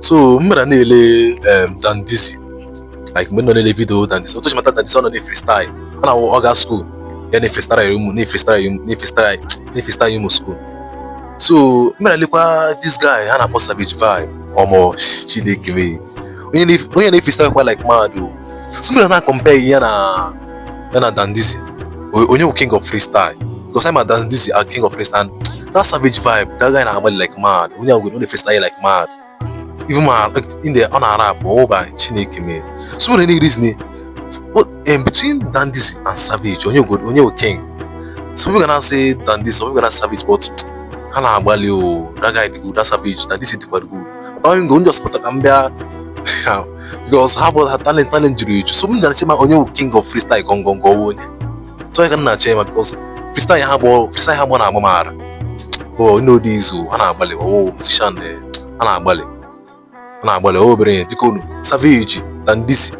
So m bịara na-ele Dan Dizzy, like mgbe m nọ na-ele video Dan Dizzy, otu mata Dan Dizzy, ọ nọ na freestyle, ọ na-awụ ọ ga school ya na freestyle ụmụ, na freestyle, na freestyle, na freestyle ụmụ school. So m bịara lekwa this guy ha na-akpọ Savage Vibe. Ọmọ Chineke mee, onye na freestyle kwa like mad o. So m bịara na compare ya na Dan Dizzy, onye wụ king of freestyle, because I'm a Dan Dizzy a king of freestyle and that Savage Vibe, that guy na-agbalị like mad. Onye ahụ ọ na freestyle like mad, even ma in the ọ na-arap ọwụba. Chineke mee. So nwere any reason, but between Dan Dizzy and Savage, onye go, onye wụ king? Some people gonna say Dan Dizzy, some people gonna Savage, but ha na-agbalị o. That guy dị good, that Savage. Dan Dizzy dịkwa good, but I'm going just pụta ka m bịa because ha bụ ha talent juru eju. So m jara ma onye wụ king of freestyle gọngọngọ ọwụ onye so onye ka m na-achọ ịma, because freestyle ha bụ na-agba m ara. But you know this o, ha na-agbalị ọwụ musician, ha na-agbalị, ha na-agbalị. Ọ obere ihe, biko unu, Savage, Dan Dizzy.